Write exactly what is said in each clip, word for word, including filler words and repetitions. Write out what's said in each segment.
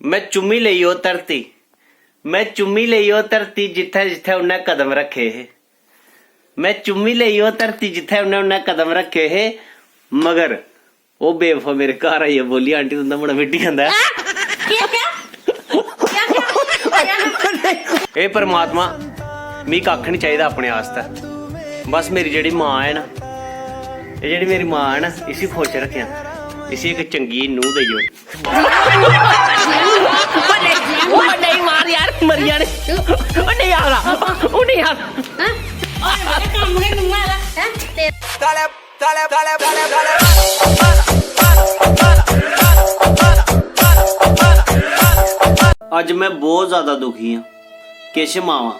मैं चुम्मी लेई ओह् धरती, मैं चुम्मी लेई ओह् धरती जित्थै जित्थै उन्नै कदम रक्खे हे। मैं चुम्मी लेई ओह् धरती जित्थै उन्नै उन्नै कदम रक्खे हे। मगर ओह् बेवफा मेरे घर आइयै बोली, "आंटी, तुं'दा मुड़ा मिटी जंदा ऐ।" क्या, क्या? क्या, क्या? क्या? हे परमात्मा, मी कक्ख निं चाहिदा अपने आस्तै, बस मेरी जेह्ड़ी मां ऐ ना, एह् जेह्ड़ी मेरी मां ऐ ना, इसी खुश रक्खेआं, इसी इक चंगी नूंह् देई ओड़। ओह् नेईं, ओह् नेईं मार यार, मरी जाने। ओह् नेईं आखदा, ओह् नेईं आखदा। हैं? ओए, मेरे काम में नूंह् आखदा, हैं? ते अज्ज मैं बहुत ज्यादा दुखी आं। किश मावां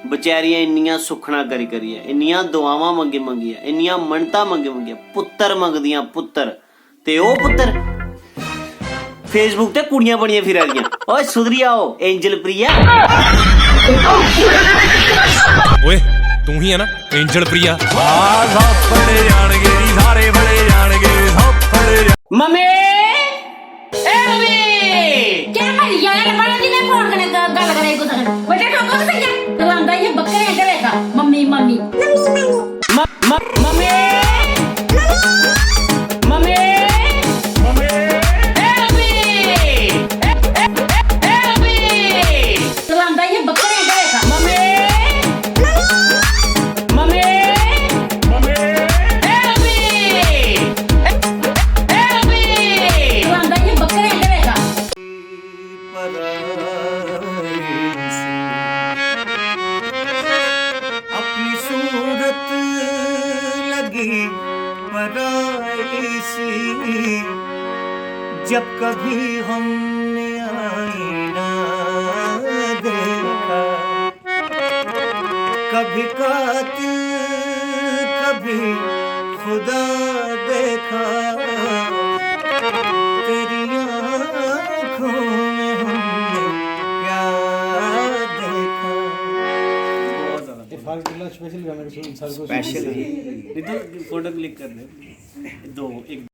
बचैरियां इन्नियां सुक्खनां करी करियै, इन्नियां दुआवां मंगी मंगियै, इन्नियां मन्नतां मंगी मंगियै पुत्तर मंगदियां, पुत्तर। ते ओह् पुत्तर Facebook ते कुड़ियां बनियै फिरा दियां। ओए सुधरी आओ, एंजल प्रिया। ओए, तू ही है ना एंजल प्रिया? मम्मी, ए मम्मी। क्या मरी जाना रे, बड़ा दिन फोन कन्नै ग-, गल्ल करै कुसै कन्नै। बच्चा ठोको ते सही, गलांदा इ'यां बक्करे आंह्गर लेखा, मम्मी, मम्मी। म-, म-, मम्मी। मम्मी। मम्मी। ए मम्मी। ए, ए, ए, ए मम्मी। गलांदा इ'यां बक्करे आंह्गर लेखा। मम्मी। मम्मी। मम्मी। ए मम्मी। ए, ए, ए मम्मी। गलांदा इ'यां बक्करे आंह्गर लेखा। अपनी सूरत लगी पराई सी, जब कभी हमने आईना देखा, कभी कातिल, कभी खुदा देखा, तेरी आंखों में हमने क्या देखा। बहुत ज्यादा। ये फारूक अब्दुल्ला स्पेशल गाना, सर को स्पेशल। नहीं तो फोटो क्लिक कर दे। दो, एक।